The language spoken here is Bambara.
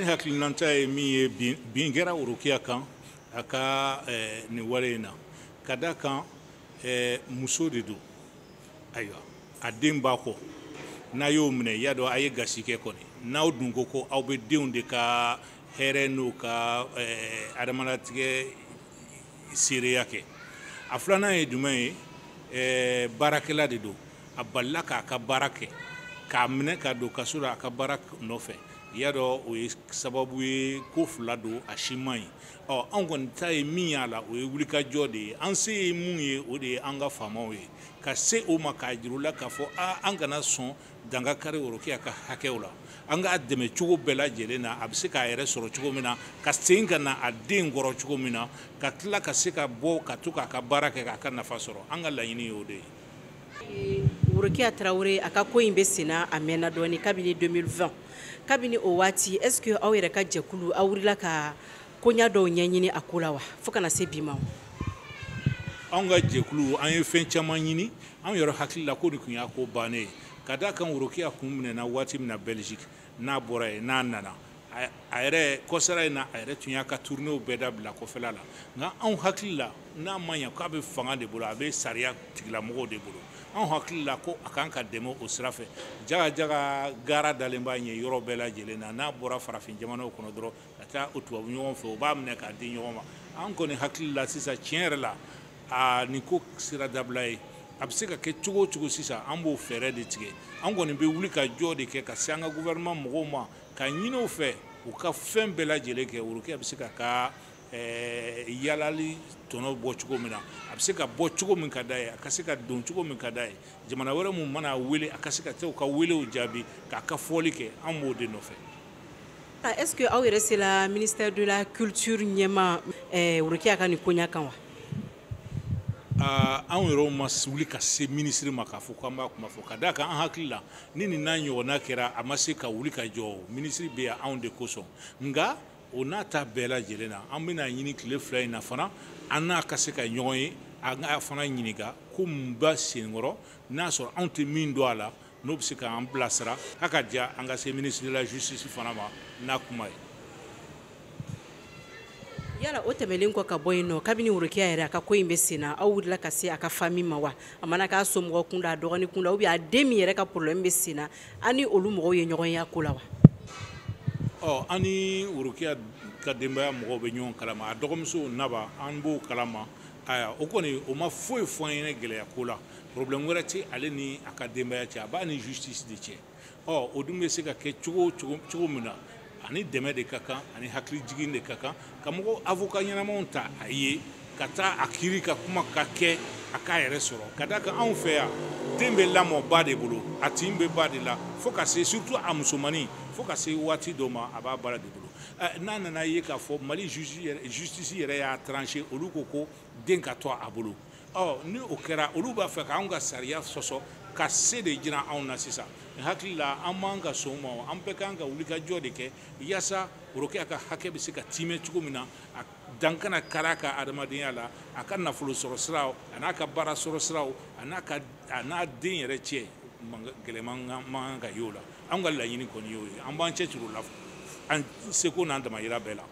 Hakilinanta ye min ye, bin kɛra Worokiya kan a ka nin wale in na, ka da kan muso de don. Ayiwa, a den b'a kɔ, n'a y'o minɛ, i y'a dɔn a ye gasi kɛ kɔni. N'aw dun ko ko aw bɛ denw de ka hɛrɛ n'u ka adamalatigɛ seereya kɛ. A filanan ye jumɛn ye? Baarakɛla de don, a balila k'a ka baara kɛ, k'a minɛ ka don kaso la a ka baara nɔfɛ. I y'a dɔn, o ye sababu ye ko fila don, a si man ɲi. Ɔ, anw kɔni ta ye min y'a la, o ye wulikajɔ de ye. An se ye mun ye, o de ye an ka faamaw ye ka se o ma, k'a jira u la k'a fɔ aa, an kana sɔn danga kari Worokiya ka hakɛw la. An k'a dɛmɛ cogo bɛɛ lajɛlen na, a bɛ se k'a yɛrɛ sɔrɔ cogo min na, ka segin ka na a den kɔrɔ cogo min na, ka tila ka se ka bɔ ka to k'a ka baara kɛ, k'a ka nafa sɔrɔ. An ka laɲini ye o de ye. Worokiya Tarawele, a ka ko in bɛ senna a mɛnna dɔɔni, kabini 2020. Kabini o waati, est ce que aw yɛrɛ ka jɛkulu, aw wulila ka koɲa dɔw ɲɛɲini a ko la wa, fo kana se bi ma? Anw ka jɛkulu, an ye fɛn caman ɲini. Anw yɛrɛ hakili la ko de tun y'a ko bannen ye, ka d'a kan Worokiya kun minɛna waati min na Belgique, n'a bɔra yen, n'a nana a yɛrɛ kɔsara in na, a yɛrɛ tun y'a ka tournéew bɛɛ dabila kɔfɛla la. Nka anw hakili la, n'a ma ɲɛ k'a bɛ fanga de bolo, a bɛ sariya tigilamɔgɔw de bolo, anw hakili la ko a kan ka dɛmɛ o sira fɛ. Jaga jaga gara dalen b'a ɲɛ yɔrɔ bɛɛ lajɛlen na. N'a bɔra farafin jamanaw kɔnɔ dɔrɔn ka taa o tubabu ɲɔgɔn fɛ, u b'a minɛ k'a di ɲɔgɔn ma. An kɔni hakili la sisan, tiɲɛ yɛrɛ la, aa, nin ko sira dabila ye. A bɛ se ka kɛ cogo o cogo sisan, an b'o fɛɛrɛ de tigɛ. An kɔni bɛ wuli ka jɔ de kɛ ka se an ka gouvernement mɔgɔw ma, ka ɲini u fɛ u ka fɛn bɛɛ lajɛlen kɛ, Worokiya bɛ se ka yalali tɔnɔ bɔ cogo min na, a bɛ se ka bɔ cogo min ka d'a ye, a ka se ka don cogo min ka d'a ye. Jamana wɛrɛ mun mana wele, a ka se ka taa u ka welew jaabi, k'a ka fɔli kɛ. An b'o de nɔfɛ. Est ce que aw yɛrɛ sera ministère de la Culture ɲɛma Worokiya ka nin koɲa kan wa? Anw yɛrɛw ma wuli ka se minisiri ma k'a fɔ k'an b'a kuma fɔ, ka d'a kan an hakili la, ni nin n'a ɲɔgɔnna kɛra, a ma se ka wuli ka jɔ. Minisiri bɛ yan anw de kosɔn. Nka o n'a ta bɛɛ lajɛlen na, an bɛna ɲini tile 2 in na fana, an n'a ka se ka ɲɔgɔn ye, an k'a fana ɲininka ko mun b'a senkɔrɔ, n'a sɔrɔ anw tɛ min dɔn a la, n'o bɛ se k'an bilasira. A ka diya an ka se ministre de la Justice fana ma n'a kuma ye. Yala o tɛmɛnen kɔ ka bɔ yen nɔ, kabini Worokiya yɛrɛ a ka ko in bɛ sen na, aw wulila ka se a ka famille ma wa? A mana k'a somɔgɔ kunda, a dɔgɔnin kunda, ou bien a den min yɛrɛ ka problème bɛ sen na, an ni olu mɔgɔw ye ɲɔgɔn ye a ko la wa? Ɔ, an ni Worokiya ka denbaya mɔgɔw bɛ ɲɔgɔn kalama. A dɔgɔmuso Naba, an b'o kalama. Ayiwa, o kɔni, o ma foyi fɔ an ɲɛna gɛlɛya ko la. Problème wɛrɛ tɛ ale ni a ka denbaya cɛ, a b'a ni justice de cɛ. Ɔ, o dun bɛ se ka kɛ cogo cogo min na, ani dɛmɛ de ka kan, ani hakili jigin de ka kan, ka mɔgɔw avocat ɲɛnamaw ta a ye ka taa a kiiri ka kuma ka kɛ, a k'a yɛrɛ sɔrɔ. Ka d'a kan anw fɛ yan, den bɛ lamɔ ba de bolo, a tin bɛ ba de la, fo ka se, surtout a musomannin, fo ka se waati dɔ ma, a b'a ba de bolo. N'a nana ye k'a fɔ Mali justice yɛrɛ y'a tranché, olu ko ko den ka to a bolo. Ɔ, ni o kɛra, olu b'a fɛ k'anw ka sariya sɔsɔ, ka se de jira anw na sisan. N hakili la, an man ka sɔn o ma. An bɛɛ kan ka wulikajɔ de kɛ yaasa Worokiya ka hakɛ bɛ se ka tiimɛ cogo min na, a dan kana kari a ka adamadenya la, a ka nafolo sɔrɔ siraw, a n'a ka baara sɔrɔ siraw, a n'a ka a n'a den yɛrɛ cɛ, gɛlɛman man kan ka y'o la. An ka laɲini kɔni y'o ye. An b'an cɛ siri o la, an seko n'an damayira bɛɛ la.